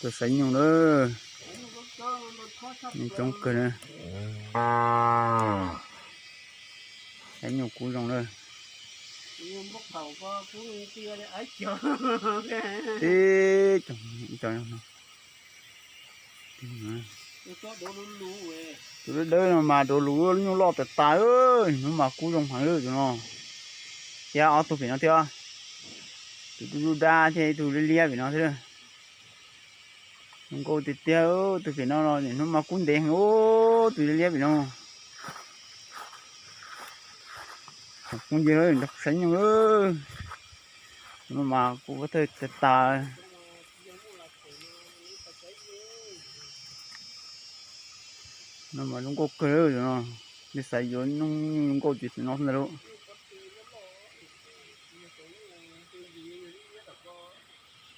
Tuaj saib nyuj lawm. Nyuj coob kawg na. Saib nyuj kub zoo lawm. Tib co, ib co no. Tus dawb dawb no mas duav lus nyuj loj tas tas, hnub mas kub zoo heev tus no. Thiab ob tug pem no thiab, tus dub dub dab thiab ib tug liab liab pem no thiab. Zoo nkauj tiag tiag, tus pem no los nim hnub mas kub ntev heev, tus liab liab pem no. Phooj ywg, nrog kuv saib nyuj. Tus no mas kub tas tas. No mas zoo nkauj kawg no. Nej xav yuav nyuj zoo nkauj ces tus no xwb ntag lauj.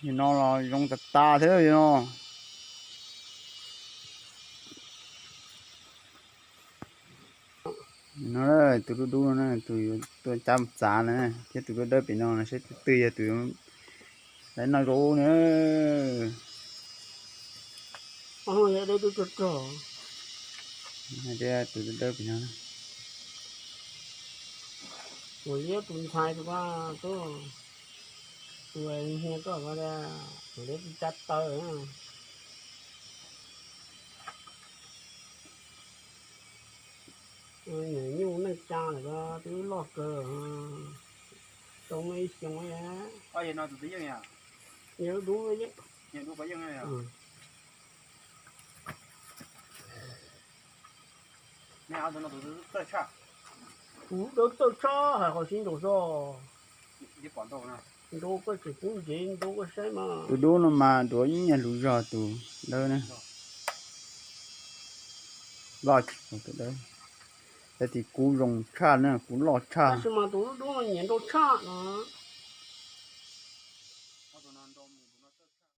Yog no los zoo tas tas thiab yog no. No, tus dub dub no na, tus yuav tuaj cab mus txav na, thiab tus dawb dawb pem no no, saib tus twg yog tus lawv noj zaub na. Thiab tus dawb dawb pem no. Tus liab tus ntxhais tus ko, tus hnia koj ko, tus liab tus cab taw. Nyuj neej tsa lawm ko twb loj kawg, tau muaj ib xyoo. Yog dub, tus dawb txawj tshaj hais qhov sib nraus zog. Nraus koj tseem kub ntsev, nraus koj saib mas. Tus dub no mas duav ib nyuag lus zog tus dawb na. Loj, tus dawb, tab sis kub zoo tshaj na, kub loj tshaj. Tab sis mas tus dub dub no nyiam nraus tshaj no.